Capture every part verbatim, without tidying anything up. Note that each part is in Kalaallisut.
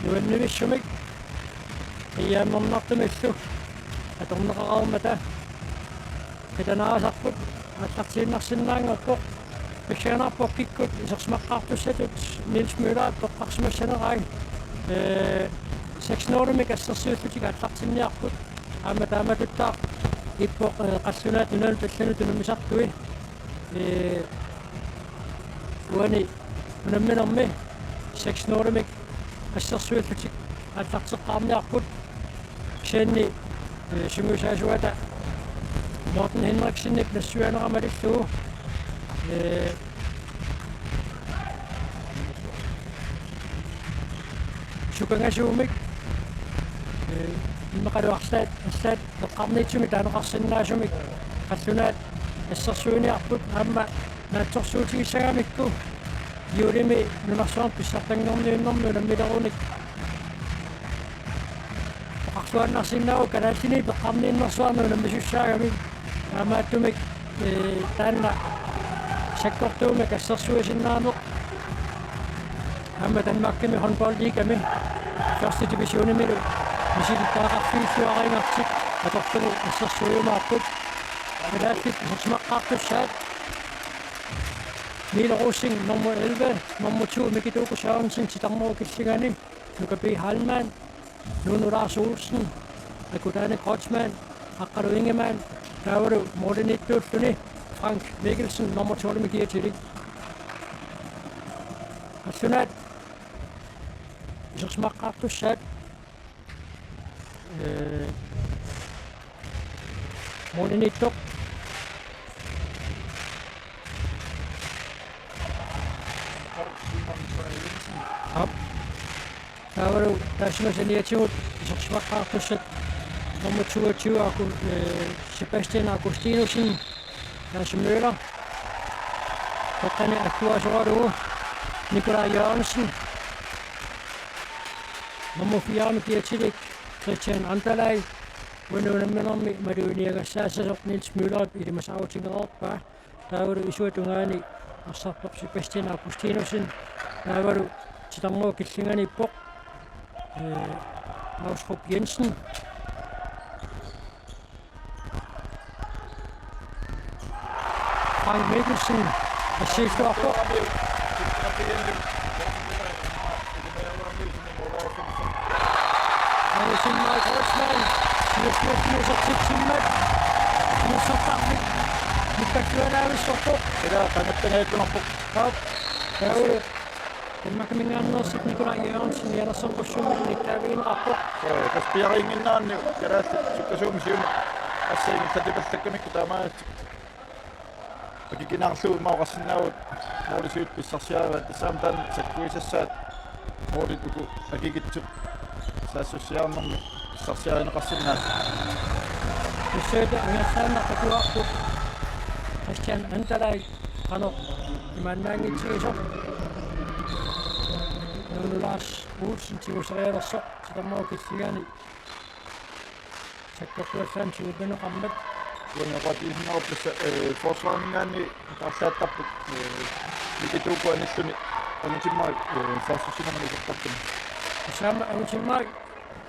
Nuannivissumik qiiaannartumillu atorneqareermata qilanaasarput aallartiinnarsinnaanngorpoq. Pissanganarpoq kikkut isersimaqqaartussatut Niels Møller toqqarsimassanerai. Ee, seks nul-imik assersuullutik aallartinniarput. Aamma taamatuttaaq ippoq, ee, qallunaat nunanut allanut unammisartui. Ee, uani unamminermi seks nul-imik assersuullutik aallarteqqaarniarput. Kisianni, ee, sungiusaasuata Morten Henriksenip nassuiaanera malillugu, ee, sukangasuumik, ee, immaqalu arlaat, arlaat eqqarniitsumik taaneqarsinnaasumik qallunaat assersuiniarput aamma naatsorsuutigissagamikku juulimi nunarsuarmi pissartanngorniunnermi unammilerunik oqarluinnarsinnaavoq kalaallinit eqqarniinnersuarnut unammisussaagami. Taamaattumik, ee, taanna sakkortuumik assersuisinnaaneq aamma Danmarkimi håndboldligami første divisionimilu misilittagaqarfiilluarinngartik atorlugu assersuiumaarput. Kalaallit isersimaqqaartussaat Mille Rosing nummer elleve, nummer to Miki Duku Sørensen titarnerup killingani, Nuka B. Heilmann, Nuno Lars Olsen, Akutane Kreutzmann, Aqqalu Ingemann, taavalu målimiittuulluni Frank Mikkelsen nummer tolv-imik kiatilik. Qallunaat isersimaqqaartussaat, ee, målimiittoq. Aap. Taavalu taassuma saniatigut isersimaqqaartussat nummer toogtyve Aku-, ee, Sebastian Augustinussen, Lasse Møller. Toqqani agguaasoralugu Nikolaj Jørgensen. Nummer fire-imik kiatilik Christian Anderlej. Uani unamminermi maluginiagassaassasoq Niels Møllerip ilimasaarutigereerpaa. Taavalu isuata tungaani arsartoq Sebastian Augustinussen. Taavalu titarnerup killinganiippoq, ee, Lausrup Jensen. Frank Mikkelsen assiilluarpoq. Alusimmaat Kreutzmann, siussiussiusertitsimmat, siussartarfik, nippallualaavissorpoq. Ila, qangattangajattunarpoq. Aap, taavalu Danmarkiminngaanneersoq Nikolaj Jørgensen, Nialersorpassuarnik nittaavigineqarpoq. Ee, tassa piariinnginneranni kalaallit sukkasuumik siumut assainittatipallakkamikku taamaattoq. Akikinaarlugu immaqa oqarsinnaavugut, målisiut pissarsiaraat, tassami taanna sakkuisassaat, målit uku akikitsut saassussiarnermi pissarsiarineqarsinnaasut. Tassalu angerlaannaq takuarput Christian Andalai qanoq imaannaanngitsigisoq. Nuunu Lars Olsen tiguserialersoq sitammaa killigaani sakkortuallaanngitsuuneqarmat. Uani oqaatigisinnaarput tassa, eh, forsvariminngaanniit ataarlaattarput, eh, Miki Tuukku anilluni Angutimmarik, eh, saassussinermini isertartumi. Tassami Angutimmarik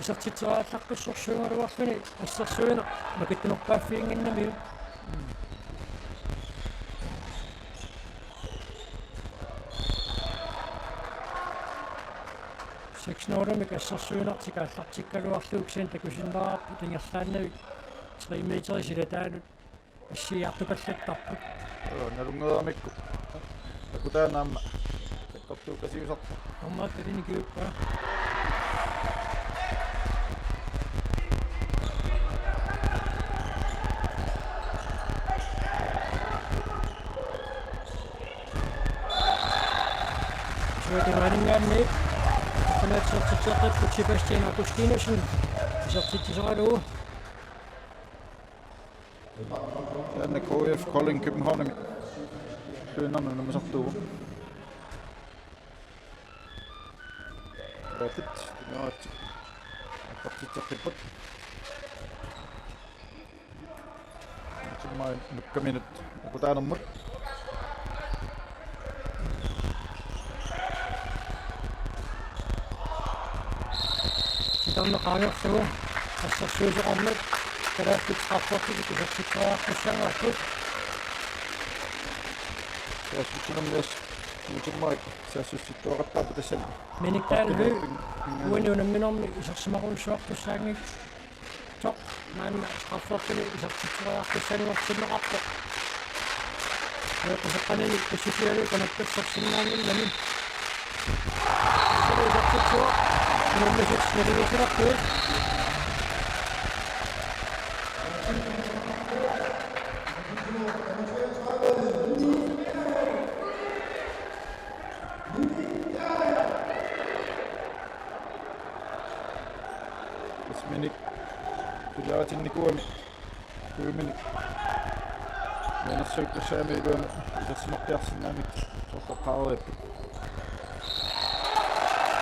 isertitseriallaqqissorsuugaluarluni assersuineq makittunerpaaffiginnginnamiuk. Seks nul-imik assersuinertik aallartikkaluarlugit kisianni takusinnaavarput ingerlaannavik tre meterit silataanut assigiiartupallattarput. Joo, nalunngereeramikku. Takutaana aamma sakkortuukasiusarpoq. Aamma talinik iuppa. Suutumaaninngaanniit. Qanaatsiartitseqqippoq Sebastian Augustinussen. Isertitsisoralugu. Taanna K F Kolding Københavnimi. Pønner med nummer to. Perfekt. Perfekt. Timai nukkaminut. Takutaanermut. Sitarneq qaangerlugu assersuisoqarmat kalaallit straffertik isertitseriartussanngorput. Saassussinermi as Timai saassussittuaqattaarput tassani. Minik Dahl Høegh uani unamminermi isersimarujussuartussaanngitsoq. Maanna strafferpini isertitseriartussanngortinneqarpoq. Ajoquseqqanini pissutigalugu qanattussarsinnaanngilami. Tassani isertitsivoq. Unammisut naligiissilerput. Minik. Suliaritinnikuugami. Kuiminik. Mianersuukkussaami iluamik isersimarpiarsinnaamik soorlu qaariapput.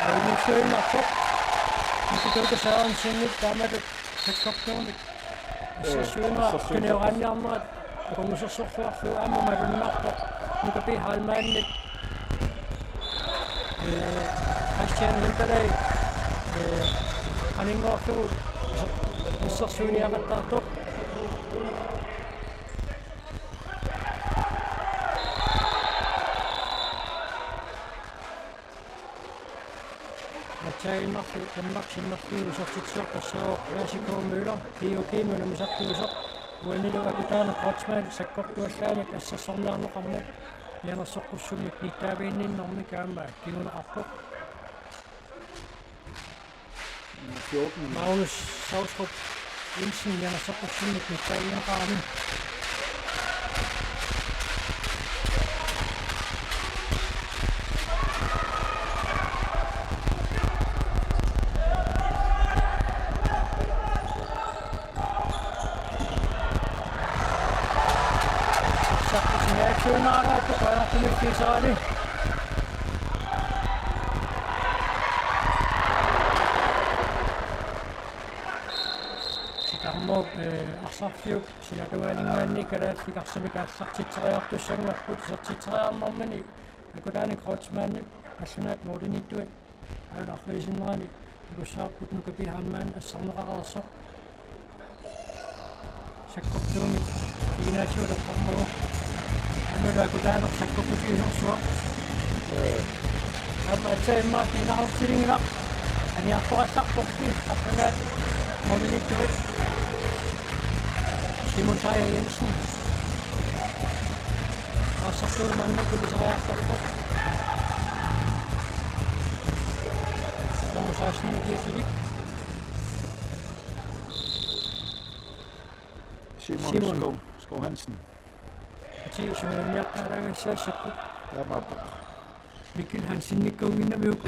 Ajunngissuinnarpoq. Miki Tuukku Sørensenip taamatut sakkortuumik. Ee, assersuineq assersuineq. Tunioraanniarnerat. Akunngusersorluarlugu aamma malunnarpoq. Nuka P. Heilmannip. Ee, Christian Lindberg. Ee, aninngorlugu. Assersuiniaqattaartoq. Atsiaginnarlu Danmarkip sinnerlugu isertitsisoq tassaavoq Lasse K. Møller, P O G-mut unammisartuusoq, uanilu Akutaaneq Kreutzmann sakkortuallaamik assersorniarneqarmat mianersoqqussummik nittaaviginninnermik aamma kinguneqarpoq. Fjorten. Magnus Saustrup Jensen, Janne Saustrup Jensen, Michael Jensen. Sakkusinnaatsiunaaraat, paartimikkisarali. Sitarmoq, eh, arsarfiup silatungaaninngaanniit kalaallit arsamik aallartitseriartussanngorput isertitseriarnermini Akutaaneq Kreutzmannip qallunaat målimiittuat aalaarfigisinnerani takussavarput Nuka P. Heilmann asserneqareersoq. Sakkortuumik Ignacio Lapparmao. Aamma Akutaaneq sakkortutigisorsuaq. Aamma aatsaat immaqa piilaartilinngilaq. Aniartoqallarporli arpagaat målimiittuat. Simon Sejer Jensen. Arsartuulluni maannakkut pisariaqarpoq. Nummer seksten, Mathias Wiik. Simon Simon. Skov, Skov Hansen. Mathias Wiik, ja, der er en seks. Taamaappoq. Mikkel Hansenikkuunnginnamiuk.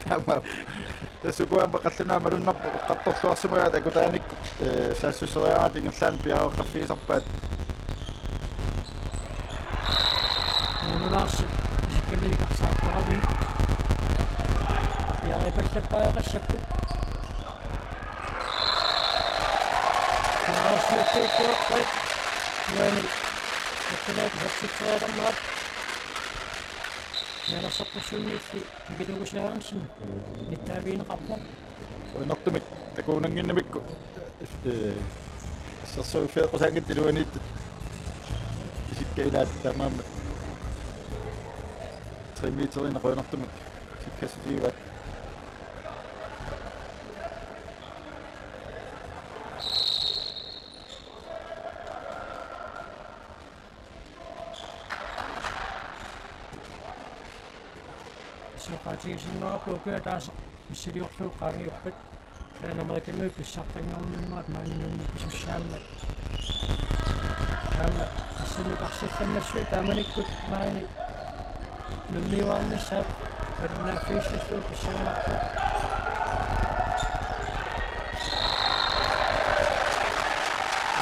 Taamaappoq. Tassa ukua aamma qallunaat malunnarpoq eqqartorluarsimagaat akutaanikkut, ee, saassusseriaraat ingerlaannaq piareeqqaffigisarpaat. Nunaarsi isikkamini karsaartaraviuk. Piareerpallappaajaqqassapput. Nunaarsiortuukkuarpat. Uani. Eqqinaat sassitserialermaat. Nialersorpassuunniilli Mikkel Aage Sørensen nittaavigineqarpoq. Qujanartumik takuunnginnamikku, ee, assersuiffigeqqusaanngitsoq iluaniittut. Isikka ilaat taamaammat. Tre meterinik qujanartumik isikkassutigivaat. Soqatigisinnaarput ukiut ataaseq missiliorlugu qaangiuppat. Taanna Amerikamiut pissartanngorninnera maani nunni pisussaammat. Taanna assinneqarsinnaassui taamanikkut maani nunniuarnissaat malinnaaffigissallugu pissanganarpoq.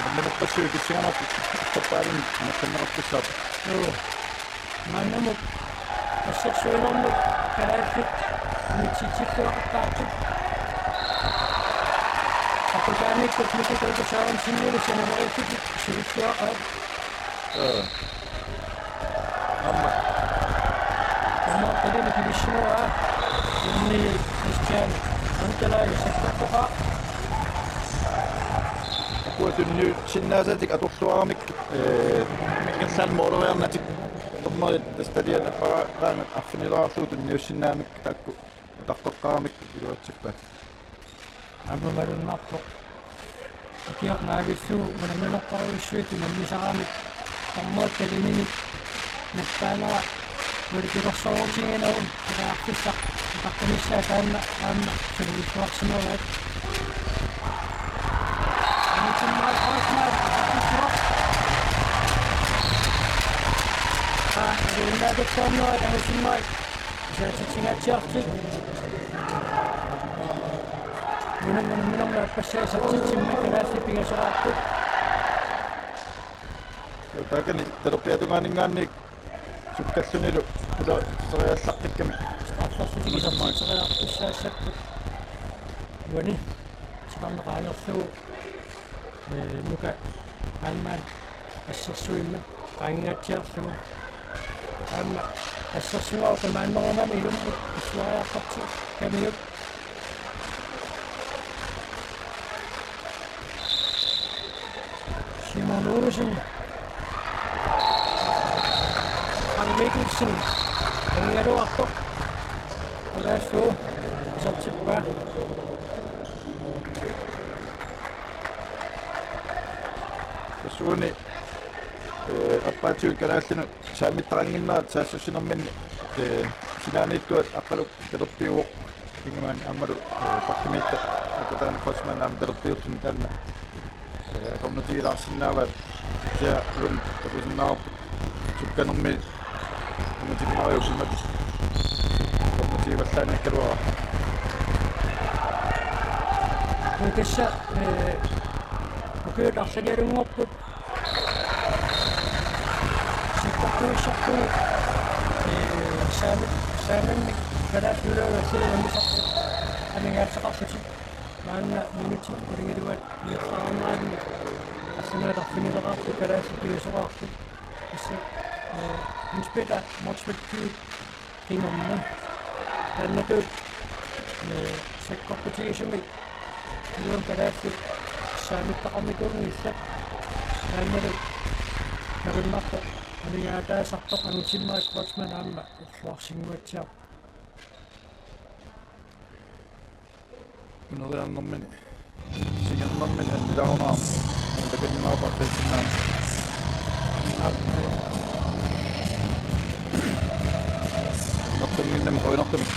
Malinnaaffigissallugu pissanganarpoq. Toppaarin malinnaaffigissallugu. Joo. Maannamut assersuinermut kalaallit unitsitsilluaqattaartut. Akutaanikkut Mikkel Aage Sørensenillu sanaveriittut sivissuaqaat. Ee. Aamma. Aamma tadini kivissuaa. Inni Christian Antalai sakkortoqaa. Ukua tunniussinnaasatik atorluaramik, ee, ingerlaannaq mooleriarnatik. Dommerit tassa talianappaataangat arfinileraarlugu tunniussinnaamik taakku utartoqqaaramik iluatsippaat. Aamma malunnarpoq. Ukiaq naavillugu malinnaaffigissallugu tunniussisarami. Dommerit taliminik nappaanera malugilersorutigiinnagu periarfissaq utartunissaa taanna aamma sivissuarsimavaat. Anusimmaat Kreutzmann. Aa, iluinnaatittuarnera Anusimmaat. Isaatitsingatsiartik. Minun, minun, minun, minun, appassaa satsitsimmi kalaallit pingasoqarput. Taakani talerpiatungaaninngaanniit sukkallunilu ula tusariallaqqikkamik. Straffersutik isaatitseriartussaassapput. Uani. Siparneqaangerlugu. Ee, Nuka aamma assersuimmat qaangiatsiarlugu. Aamma assersugaaq qimaannerumami ilummut issuariartortikkamiuk. Simon Olsen. Frank Mikkelsen. Angaluartoq. Ulaasu. Isertippaa. Tassuuna, ee, arpaatigut kalaallinut saammittaqannginnerat saassussinerminni, ee, sinaaniittuat Aqqaluk talerpiuvoq. Ingammik aammalu, ee, bakkimiittut Akutaanip Kreutzmann aamma talerpiulluni taanna. Ee, akornutigilaarsinnaavaat kisianni ullumi takusinnaavarput sukkanermi ungatimmaariusimmat akornutigivallaanngikkaluarpaa. Tassa, ee, ukiut arlalialunngorput. Sakkortuussarput, ee, saami-, saaminnik kalaallit ulaat assersuineqarput. Aningaasaqarlutik. Maanna minutsit qulingiluat ingerlaarnerani arfineq-, arfinileraarput kalaallit pingasoqarput. Tassa, ee, Hans Peter Motzfeldt Kyed qinngorna. Taannatut, ee, sakkortutigisumik iluamik kalaallit saammittaqarnikuunngillat. Taannalu malunnarpoq aningaataasartoq Anusimmaat Kreutzmann aamma ulluarsinnguatsiarpoq. Uneriarnermini. Singernermini annilaarunarami. Takannimaapaqqissinnaan. Nertunnginnami quinartumik.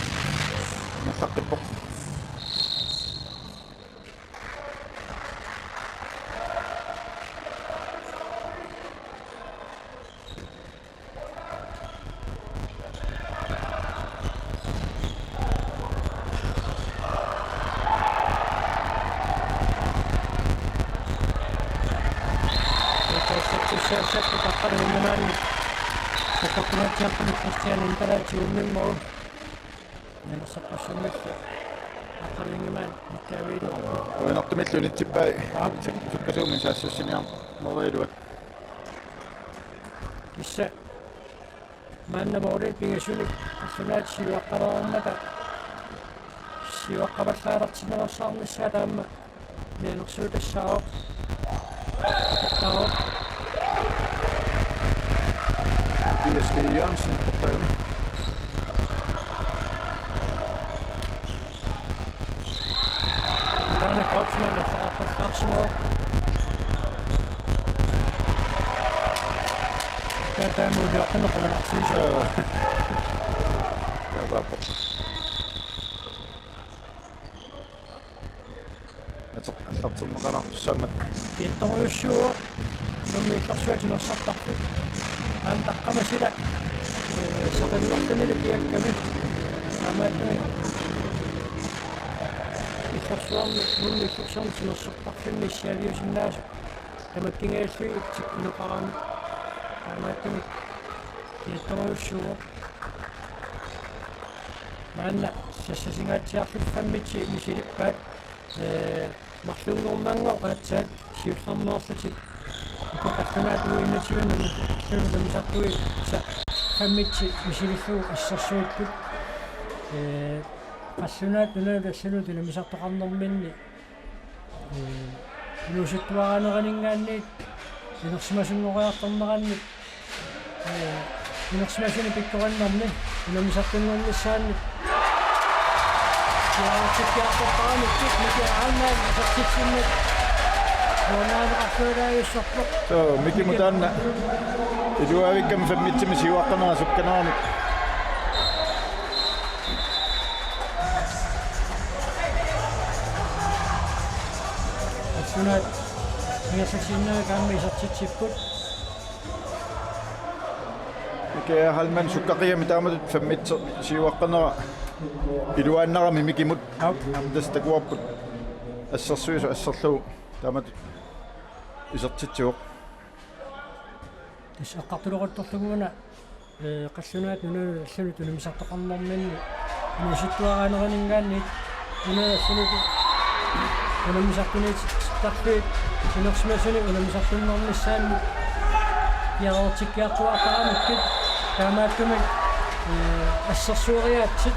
Nersaqqippoq. Tassakku Aqqalunnguaq maani. Sakkortunatsiarput Kristian Intalaatsiummimmu. Nalsaqqassummillu Aqqalunnguaq maani nittaaviilu. Uinartumillu nitsippai. Aap. Sukkasuumik saassussiniarnerugaluarput. Kissa. Maanna målip pingasunik Qallunaat siuaqqalermata siuaqqavallaartinneqarsinnaassaaq taama mianersuutassaavoq. Taava. P S K Jørgensen, taama. Taanna Kreutzmann, der er på strafsmå. Der, der er mulighed for at komme til. Ja, der er på. Aallartinneqartussaammat. Kiattorujussuuvoq. Nummi illersuaq timersortarfik. Aamma taqqamasila. Ee, saqinnerlunilu kiakkami. Aamma illersuarmi, nummi illersuarmi timersortarfimmi issiaviusinnaasoq. Tamakkiingaanniit tikkunoqarami. Aamma kiattorujussuuvoq. Maanna sassasingaatsiarlutik femmitsit misilippaat, ee, marlunngormanngooq aatsaat siullermeerlutik. Uku Qallunaat U enogtyve-mi unammisartuisa femmitsit misilillugu assersuupput. Ee, Qallunaat Nunaanni assersuut unammisartoqarnerminni. Ee, inuusuttuaraaneraninngaanniit inersimasunngoriartornerannit, ee, inersimasunik pikkorinnermi unammisartunngornissaannik. Kiaartikkiartortaramikkit Miki Aannaat isertitsinnut. Nuannaanaqarsualaajussorpoq. Soo, Mikimut taanna iluaavikkami femmitsimik siuaqqanera sukkanerani. Qallunaat ingerlatsiinnarlugu aamma isertitsipput. Miki Heilmann sukkaqiami taamatut femmitsimik siuaqqanera iluaannarami Mikimut. Aap. Aamma tassa takuarput assersuisoq asserlugu taamatut isertitsivoq. Tassa eqqartuleruttorlugu una, ee, Qallunaat Nunaanni assersuut unammisartoqarnerminni inuusuttuaraaneraninngaanniit Nunaanni assersuut unammisartuniittarfiit inersimasunik unammisartunngornissaannik piareertikkiartuaartaramikkit taamaattumik, ee, assersueriaatsit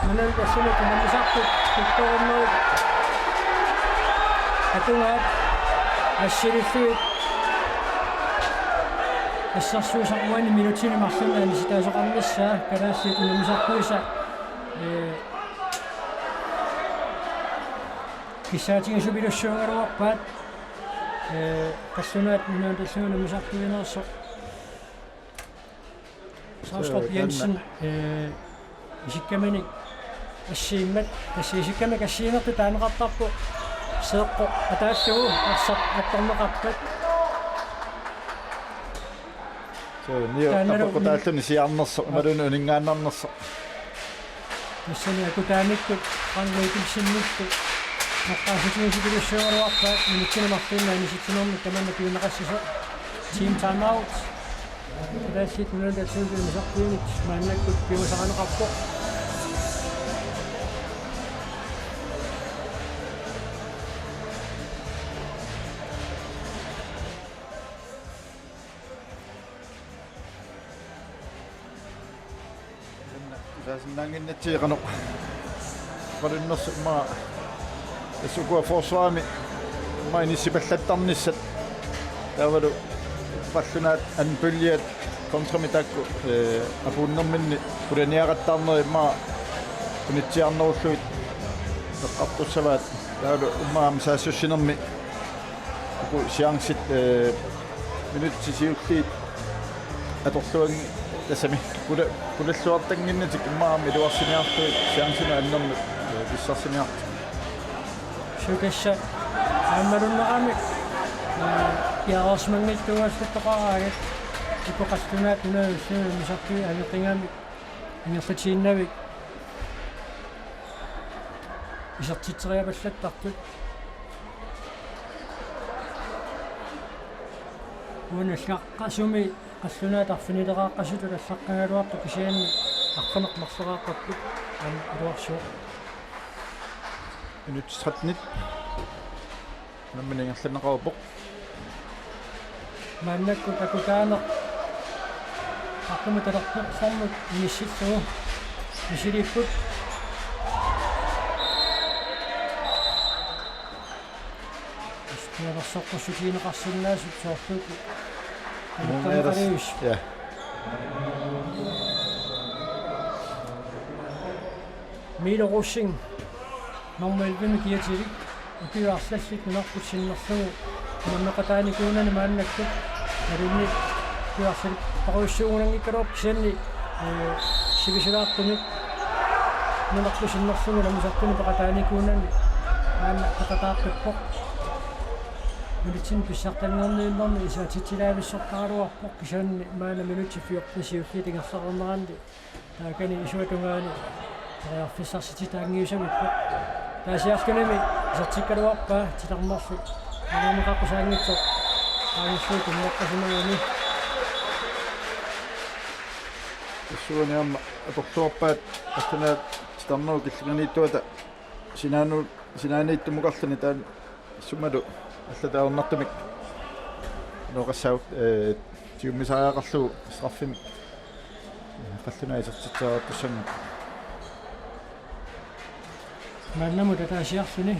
Nunaanni assersuut unammisartut pikkorinnerit atungaat assilillugit assersuisaq uani minutsini marlunni anisitaasoqarnissaa kalaallit unammisartuisa, ee, kissaatigisumilluunniit suugaluarpaat, ee, Qallunaat Nunaanni assersuut unammisartuinersoq. Saarstrup Jensen, ee, isikkaminik assiimmat, tassa isikkamik assiinertut taaneqartarpoq seeqqoq ataallugu arsaq attorneqarpat. Soo, niu taannalu apeqqutaalluni siaarnersoq, aa, imaluunniit uninngaannarnersoq. Tassani akutaamikkut Frank Mikkelsenillu naqqaassutigisumilluunniit suugaluarpaat, minutsini marlunni anisitsinermik tamanna piumasaqassasoq. Team timeout. Kalaallit Nunaanni assersuut unammisartuineq maannakkut piumasaqarneqarpoq. Saasinnaannginnatsigu qanoq oqalunnersoq immaqa tassa ukua forsvarimi immaqa inissipallattarnissat taavalu Qallunaat andenpuljet kontramik taakku, ee, apuunnerminni qulaniaqattaarnerit immaqa unitsiarnerullugit eqqartussavaat taavalu immaqa aamma saassussinermi uku chancit, ee, minutsit siulliit atorluanngillat tassami. Kula-, kulalluartannginnatik immaqa aamma iluarsiniartut chancit annermut, ee, pissarsiniartut. Sukassa aammalunneqarami, ee, piareersimanngitsuugallattoqaraangat uku Qallunaat Nunaanni assersuut unammisartui angeqigami ingerlatiinnavik isertitseriapallattartut. Unallaqqasumi qallunaat arfinileqaqqasutut allaqqagaluartut kisianni arfineq-marloqaqqapput aamma iluarsuaq. Minut tretten. Nammineq ingerlanneqarpoq. Maannakkut takutaaneq. Aqqamut talerpiarnermut inissillugu. Misiliipput. Istualersoqqussuutigineqarsinnaasut soorluuku. Muungajaras. Amerkamiqarius. Ja. Milo Rosing. Nummer elleve-mik kiatilik. Ukiut arlallit nunarput sinnerlugu. Unammeqataanikuunani maannakkut. Nalunni ukiut arlallit paquissuugunanngikkaluarpoq kisianni, ee, sivisulaartumik. Nunarput sinnerlugu unammisartuni peqataanikuunani maanna peqataaqqippoq. Nunatsinni pissartanngorniunnermi isaatitsilaavissortaraluarpoq kisianni maanna minutsit fjorten siulliit ingerlareerneranni taakani isuata tungaani periarfissarsititaanngiusamipput. Taasiarlunimi isertikkaluarpaa titarnerlu. Nunarmi qaqqusaanngitsoq. Qaangiussui tunneqqasimagami. Tassuuna aamma atorluarpaat arsanaat titarnerup killinganiittuata sinaanu-, sinaaniittumukarluni taanna issumalu allatut ajornartumik nooqassaaq, ee, tigummisariaqarlugu straffimik qallunaat isertitseriartussanngorput. Maannamut ataasiarluni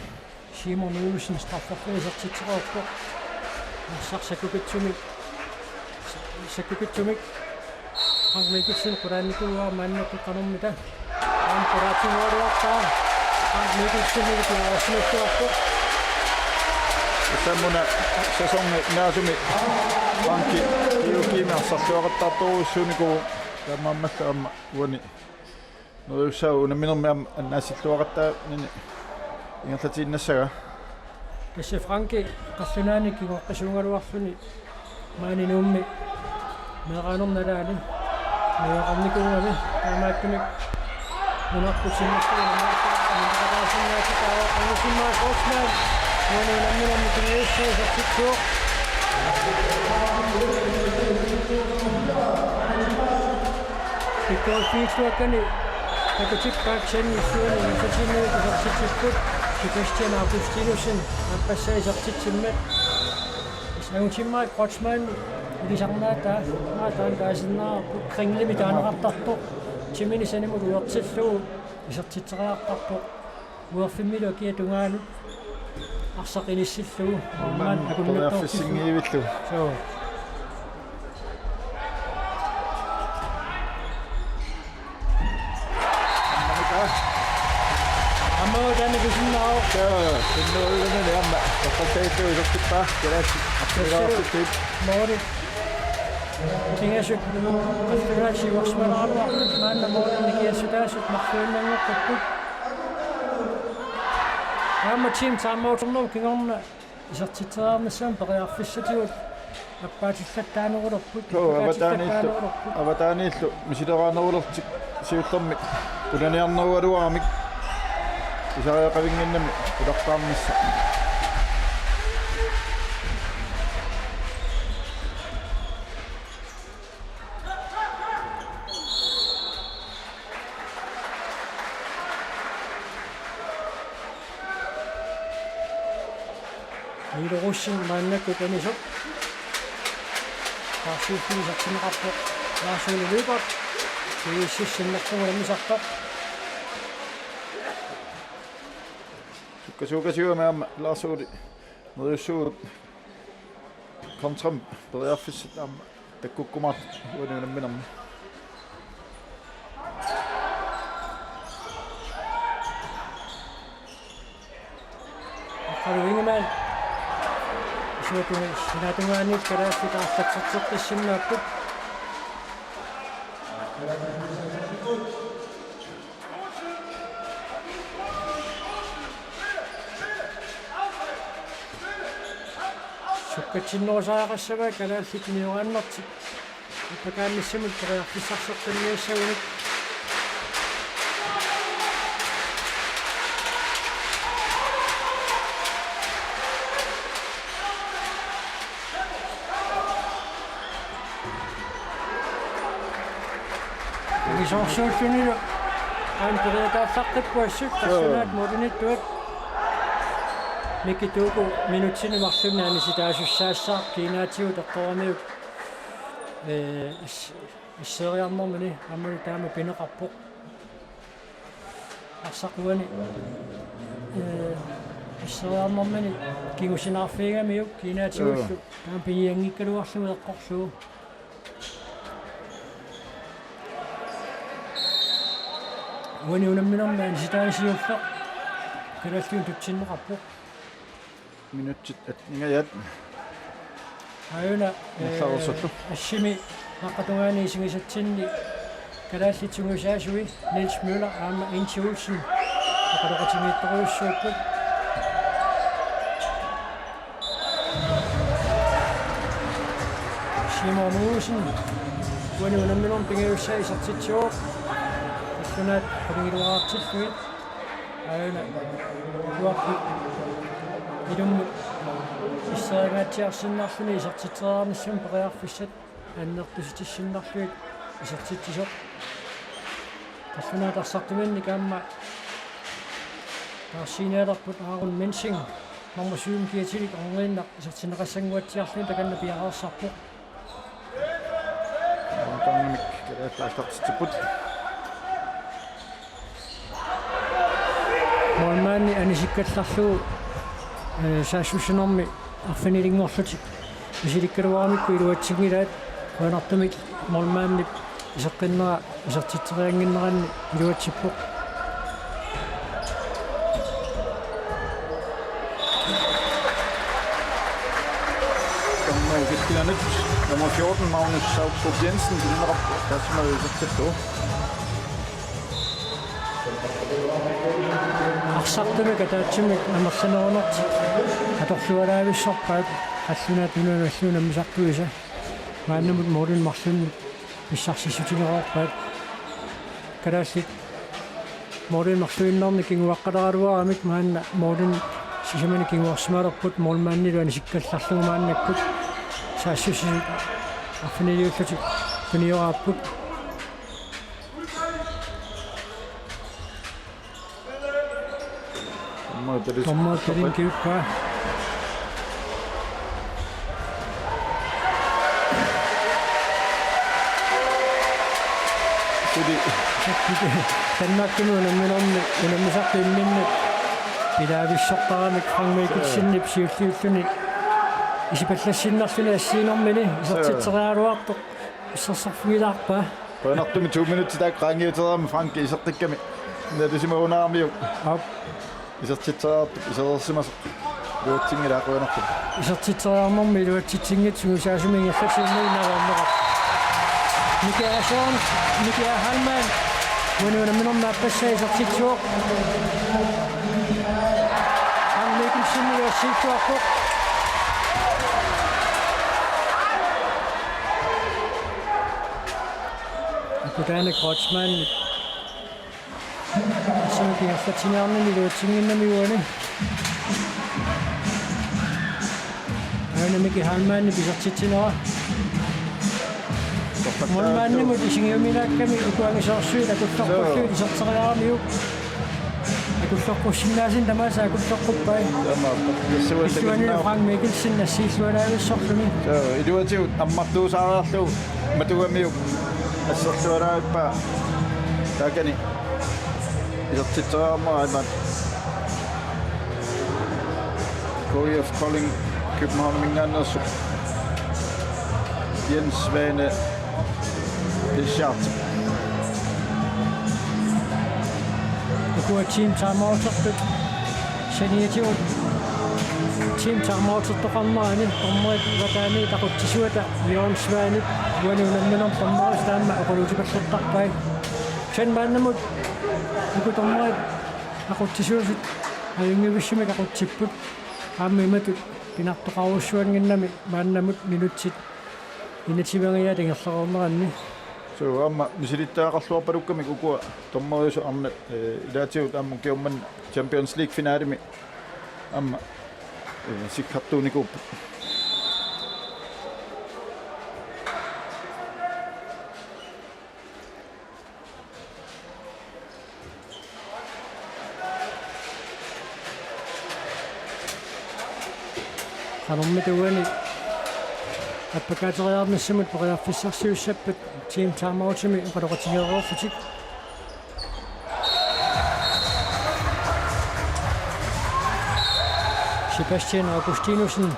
Simon Olsen strafferpiaq isertitseqarpoq. Arsaq sakkukitsumik. Sakkukitsumik. Frank Mikkelsen qulaannikuuaa maannakkut qanormita. Aamma qulaatinngualuarpaa. Frank Mikkelsen ilikuaarsimassuarpoq. Tassami una sæsonip ingaasumi Franki G O G-mi arsarluaqattaartorujussuunikuuvoq taamaammallu aamma uani neriussaavoq unamminermi aamma annaassilluaqattaanini ingerlatiinnassagaa. Tassa Franki qallunaanit kinguaqqisuugaluarluni maani Nuummi meeraanermi nalaani najugaqarnikuugami taamaattumik nunarput sinnerlugu nunarput sinnerlugu Kreutzmann uani unamminermi kinguassai isertitsivoq. Pikkoriffigissuakkani takutippaat kisianni issuani ingerlatiinnagit isertitsipput Sebastian Augustinussen aappassaa isertitsimmat. Angutimmaat Kreutzmann ilisarnaataa maattaan taasinnaavarput kringlimi taaneqartartoq. Timini sanimut uertillugu isertitseriartarpoq. Uerfimmilu akia tungaanut arsaq inissillugu. Aamma aamma akunnattoortillugu. Periarfissinngillugu. Soo. Aamma taanna kusinnaavoq. Soo, sinnuugunani aamma. Toqqattaittu isertippaa. Kalaallit. Artilaartippiit. Moori. Kingasut. Artilaarsi uersimalaaruarput. Maanna moori nikiassutaasut marluinnanngorput. Aamma team timeout-ernerup kingorna isertitseriarnissamut periarfissatigut appaatilaattaanerulerput. Soo, avataaniillu, appaatilaattaanerulerput. Avataaniillu misileraanerulertik siullermik unaniarnerugaluaramik pisariaqavinnginnami pulaqqaarnissaq. Milo Rosing maannakkut anisoq. Taarsiuffini isertinneqarpoq Lars Ole Lyberth. Kiisissinnerlugu unammisartoq. Sukkasuukasiugami aamma Lars Ole. Neriussuugut. Kontramik periarfissat aamma takkukkumaartut uani unamminermi. Aqqalu Ingemann. Isuatuni sinaatungaaniit kalaallit aallartitseqqissinnaapput. Sukkatsinnerusariaqassavaat kalaallit niuaannartik. Appakaannissamut periarfissarsiortinniassagunik. Sorsuullunilu aamma periataallaqqippoq assut, tassunaat mulinittuat. Miki Tuuku minutsini marlunni anisitaasussaassaaq, kiinaatigut eqqoramiuk, ee, is-, isseeriarnermini aammalu taama pineqarpoq. Arsaq uani, ee, isseeriarnermini kingusinaarfigigamiuk kiinaatigullu. Joo. Taama pinianngikkaluarlugu eqqorlugu. Uani unamminermi anisitaani siulleq kalaalliup tutsinneqarpoq. Minutsit attengajaat. Aajuna, ee, nallarersullu. Assimi naqqatungaani isigisatsinni kalaallit sungiusaasui Niels Møller aamma Inti Olsen oqaloqatigiittorujussuupput. Simon Olsen uani unamminermi pingajussaa isertitsivoq. Tassunaat qulingiluaartillugit. Aajuna uaqqi ilummut isseringaatsiarsinnarluni isertitseriarnissamut periarfissat annertusitissinnarlugit isertitsisoq. Tassunaat arsartuminnik aamma taarsiinialerput Aaron Mensing, nummer syv kiatilik orniinnaq isertinneqassannguatsiarluni takanna piareersarpoq. Taamaammik kalaallit aallartitsipput. Målmandi anisikkallarlugu, ee, saassussinermi arfinilinngorlutik misilikkaluaramikku iluatsinngilaat, qujanartumik målmandip iseqqinnera isertitseriannginneranni iluatsippoq. Tamanna ukittiganut nummer fjorten, Magnus Sautrup Jensen, pineqarpoq taassuma isertittoq. Arsartumik ataatsimik amerlanerunertik atorlualaavissorpaat qallunaat unanuallu unammisartuisa. Maannamut målinik marlunnik pissarsissutigereerpaat. Kalaallit målinik marluinnarnik kinguaqqaleraluaramik maanna målinik sisamani kinguarsimalerput målmandilu anisikkallarlugu maannakkut saassussisut arfiniliullutik tunioraapput. Dommer Dalin kivippaa. Suli. Danmarkimi unamminermi, unammisartut imminnut ilaavissortaramik Frank Mikkelsenip siulliulluni isipallassinnerluni assiginermini isertitseriaraluartoq issersorfigilaarpaa. Qujanartumik to minutsit taakku qaangiutereerami Frank iseqqikkami. Nalisimagunaramiuk. Aap. Isertitseriartup isersimasoq. Iluatsinngilaq qujanartumik. Isertitseriarnermi iluatsitsinngitsoq sungiusaasumi ingerlatsinnut naluarneqarpoq. Mikael Søren, Mikael Heilmann. Uani unamminermi aappassaa isertitsivoq. Frank Mikkelsen iluatsiittuarpoq. Akutaanik Kreutzmann. Sumi ingerlatsiniarnini iluatsinnginnami uani. Aajuna Mikael Heilmann isertitsinera. Målmandimut isigiuminaakkami uku angisoorsuit akulloqqullugit iserteriaramiuk. Akulloqqussinnaasut tamaasa akulloqquppai. Tamaat. Illuanut Frank Mikkelsen assiillualaavissorluni. Suu, iluatigut ammartuusaariarlugu matugamiuk asserlualaarippaa taakani isertitseriarmara imaat. K I F Kolding Københavniminngaanneersoq Jens Svane Pichard. Ukua team timeoutertut saniatigut team timeoutertoqarnerani dommerit avataaniit aqutsisuata Jørgen Svanep uani unamminermi dommerisup taama oqaluuterpallattarpai. Kisianni maannamut uku dommerit aqutsisuusut ajunngivissumik aqutsipput. Aamma imatut pinartoqarujussuannginnami maannamut minutsit enogtyve-ngiaat ingerlareerneranni. Suu, aamma misilittagaqarluarpalukkamik ukua dommerisut arnat, eh, ilaatigut aamma ukiormanna Champions League finalemi aamma, eh, sikkartuunikuupput. Qanormita uani appakaateriarnissamut periarfissarsiussappat team timeoutimik oqaloqatigeereerlutik. Sebastian Augustinussen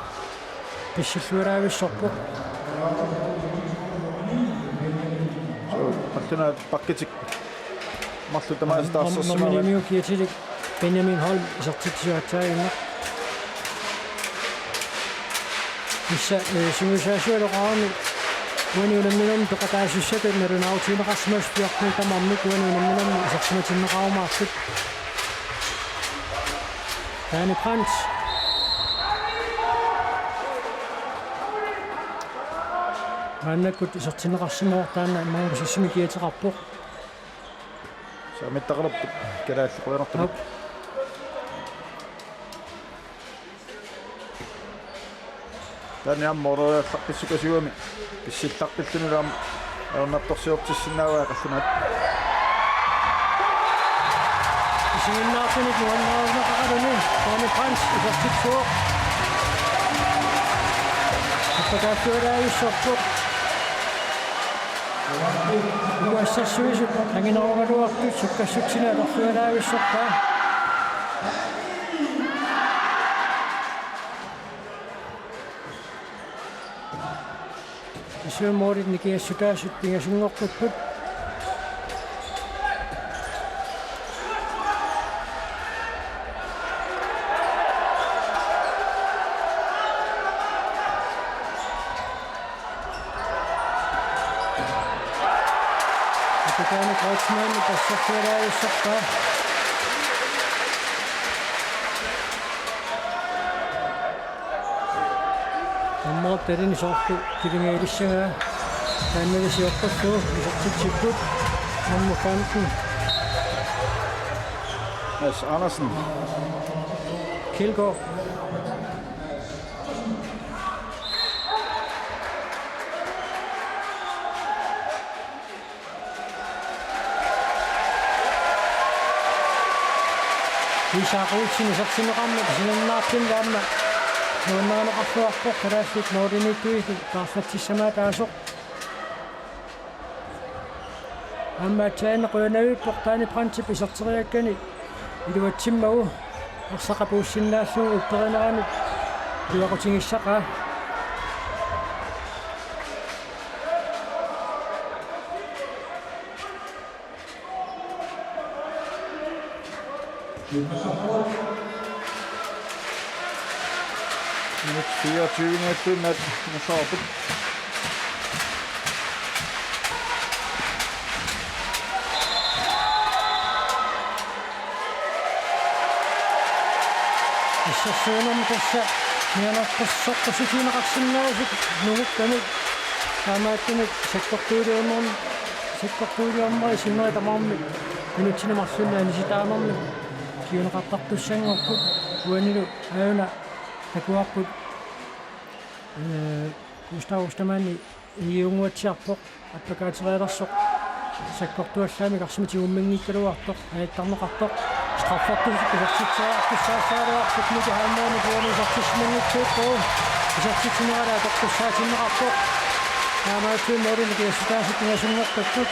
pissillualaavissorpoq. Suu, Martina pakkitik marluk tamaasa taarsersimagaat. Nummer ni-miut kiatilik Benjamin Holm isertitsisuatsaaginnaq. Tassa, eh, sungiusaasualu oqarami uani unamminermi peqataasussatut nalunaarutigineqarsimasut fjorten tamarmik uani unamminermi isersimatinneqarumaartut. Danny Brandt. Maannakkut isertinneqarsimavoq, taanna Magnus Sisimiut kiateqarpoq. Saamittaqalerput kalaallit qujanartumik. Aap. Taanna aamma ororiallaqqissukasiugami pissilluaqqillunilu aamma ajornartorsiortissinnaavai qallunaat. Isiginnaartunik nuannaarunaqaqaluni Danny Brandt isertitsivoq. Appakaatsualaavissorpoq. Uku assersuisut anginerugaluartut sukkassutsinik atorlualaavissorpaa. Tassa målit nikingassutaasut pingasunngorput. Kaptajn Kreutzmann, tassa sukkassutsinik atorlualaavissorpaa. Nummer tolv-ini soorlu kivingaarissagaa. Taanna sioqqullugu isertitsipput. Nummer femten. Mads Andersen. Kjeldgaard. Isak Olsen isertinneqarmat isiginnaartunut aamma nuannaarneqarluarpoq, kalaallit målimiittuillu taarsertissamaataasoq. Aamma aatsaannguaq qujanavippoq Danny Brandtip iserteriakkani iluatsimmagu arsaq qapuussinnaallugu upperineranut iluaqutigissaqaa. Minut fireogtyve-nit, Mads Andersen. Assersuinermi tassa mianartussoqqusutigineqarsinnaasut nungukkamik, taamaattumik sakkortuuliornermi, sakkortuuliornerit sinneri tamarmik minutsini marlunni anisitaanermik kinguneqartartussanngorput. Uanilu aajuna takuarput, ee, Gustav Ostermann igiunnguatsiarpoq, appakaaterialersoq sakkortuallaamik arsamik tigumminngikkaluartoq ajattarneqartoq. Straffertussaq isertitseriartussaagaluarpoq, Miki Heilmann uani isertissimanngitsoorpoq. Isertitsinerali atortussaatinneqarpoq. Taamaattumik målit nikingassutaasut pingasunngorpakkit.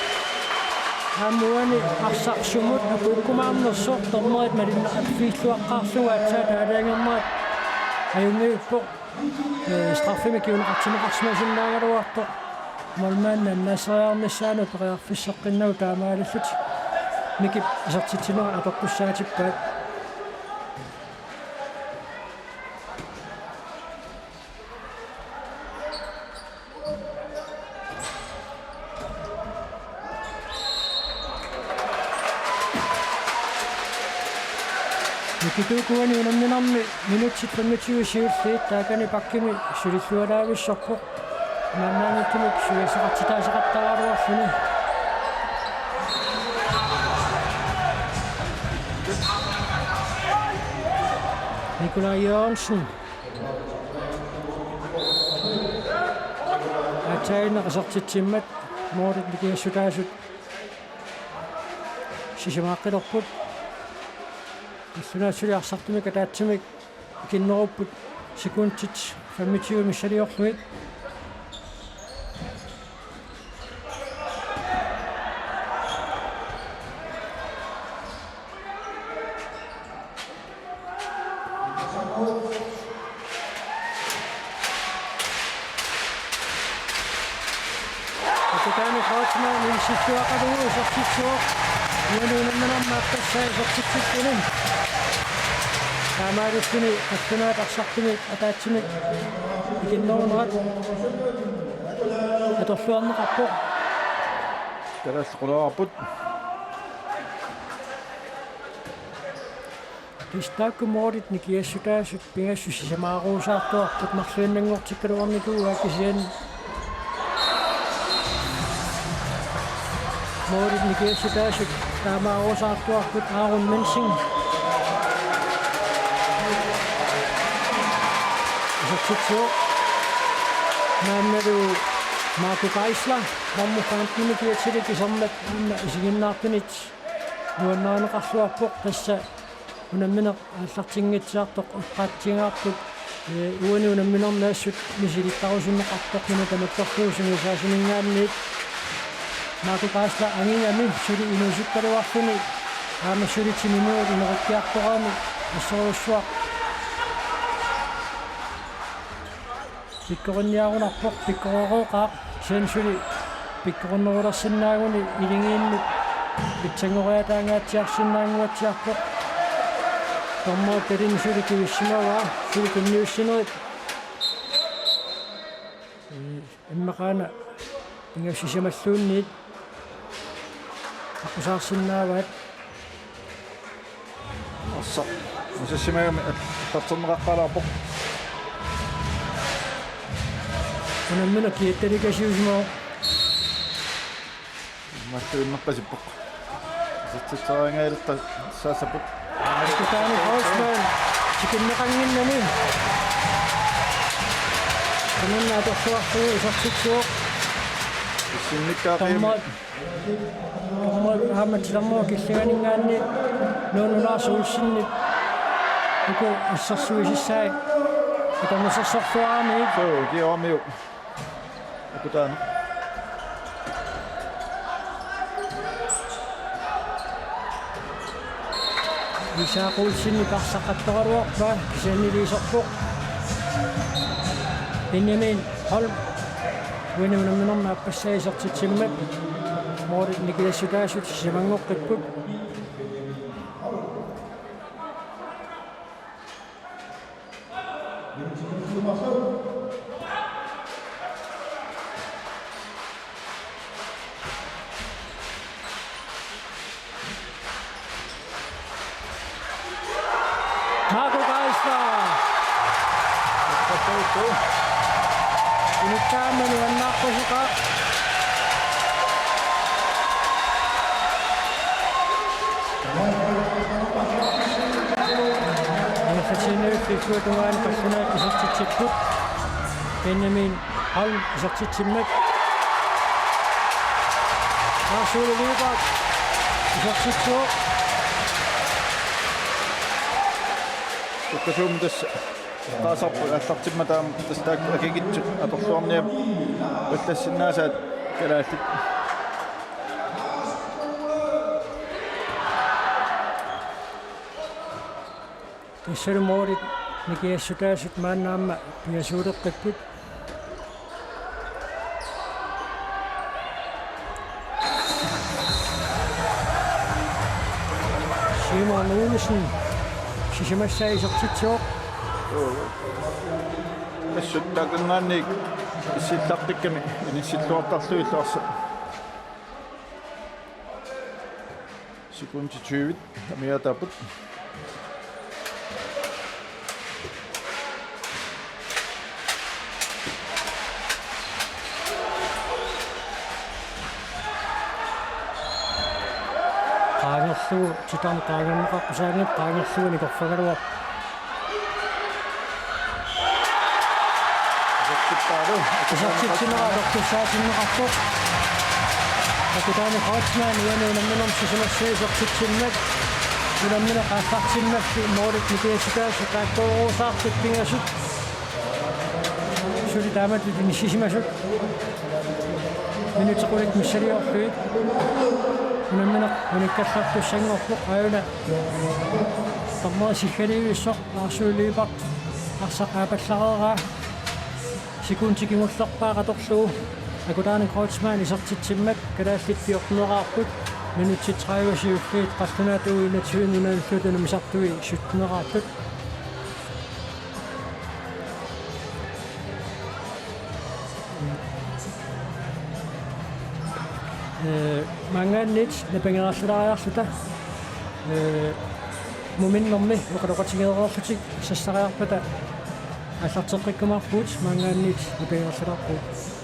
Aamma uani arsaq sumut apuukkumaarnersoq dommerit malinnaaffiilluaqqaarlugu aatsaat aalajangernerat ajunngivippoq. Ee, straffimik kinguneqartinneqarsimasinnaagaluartoq. Målmandip annaaseriarnissaanut periarfisseqqinnagu taamaalillutik Mikip isertitsinera atortussaatippaat. Nikituukuani unamminermi minutsit femogtyve siulliit taakani bakkimi sulillualaavissorpoq. Maannaanngitsumik suliassaqartitaasaqattaaraluarluni. Nikolaj Jørgensen. Aatsaannguaq isertitsimmat målit nikingassutaasut sisamaqqilerput. Qallunaat suli arsartumik ataatsimik ikinnerupput. Sekundit femogtyve missiliorlugit. Kaptajni Kreutzmann inissilluaqalugu isertitsivoq. Uani unamminermi aappassaa isertitsippuni. Taamaalilluni qallunaat arsartumik ataatsimik ikinnerunerat atorluarneqarpoq. Kalaallit qulaarput. Tassa taakku målit nikiassutaasut pingasut sisamaarusaartuarput marluinnanngortikkaluarnikuuaat kisianni målit nikiassutaasut taamaarusaartuarput Aaron Mensing isertitsivoq. Naammalu Marco Geisler, nummer femten, nikiassilik isermat aamma isiginnaartunit nuannarineqarluarpoq tassa unammineq aallartinngitsiartoq eqqaatsigaarput, ee, uani unamminermi assut misilittarusunneqartoq una tamakkerlugu sungiusaasuninngaanniit. Marco Geisler angigami suli inuusukkaluarluni aamma suli timinuut inerikkiartorami assorujussuaq pikkorinniarunarpoq, pikkoreerooqaaq, kisianni suli pikkorinnerulersinnaaguni iligiinnut pitsanngoriataangaatsiarsinnaannguatsiarpoq. Dommerit talinni suli kivissimavaa, suli tunniussinerit. Ee, immaqaana pingasut sisamalluunniit aqqusaarsinnaavaat. Arsaq masassimagami aallartinneqaqqaalaarpoq. Unammineq kiattalikasiusimavoq. Malluinnerpasippoq. Isertitseriarluta saassapput. Kaptajni Kreutzmann tikinneqannginnami. Unammineq atorluarlugu isertitsivoq. Issinnikkaaqimi. Dommer Dommer aamma titarnerup killinganinngaanniit Nuunu Lars Olsenip uku assersuisissai atornersorsorluarami. Suu, kioramiu. Uku taanna. Isak Olsenip arsaq qattoraluarpaa kisiannili iserpoq. Benjamin Holm uani unamminermi aappassaa isertitsimmat målit nikiassutaasut sisamanngoqqipput. Marco Geisler. Inuttaamani annaarpassuaq. Amerlatiinnavik fiffiup tungaanut qallunaat isertitsipput. Benjamin Holm isertitsimmat. Lars Ole Lyberth isertitsivoq. Sukkasuumik tassa eqqaasarput aallartimmata aamma tassa taakku akikitsut atorluarniapput pallassinnaasaat kalaallit. Tassalu målit nikiassutaasut maanna aamma pingasuuleqqipput. Simon Olsen sisamassaa isertitsivoq. Assut taakanngaanniit issillartikkami inissilluartarlugillu arsaq. Sekundit tyve amiaataapput. Qaangerlugu, titarneq qaangerneqaqqusaanngippat qaangerlugu nikorfagaluarpoq. Isertitsinera atortussaatinneqarpoq. Kaptajni Kreutzmann uani unamminermi sisamassaa isertitsimmat. Unammineq aallartinnarlugu målit nikiassutaasut taakkuurusaartut pingasut. Taamatut inissisimasut minutsit qulit missiliorlugit unammineq unikkallartussanngorpoq, aajuna dommeri siggaliuissoq Lars Lyberth arsaq aapallareeraa. Sekundi kingullerpaaq atorlugu Akutaanik Kreutzmann isertitsimmat kalaallit fjorteneraarput, minutsit tredive siulliit qallunaat U enogtyve nunanilluta numisartui sytteneraarput. Ee, maanngaanniit napangerallalaariarluta, ee, muminnermi oqaloqatigeereerlutik sassariarpata aallarteqqikkumaarpugut, maanngaanniit napangerallalaarpugut.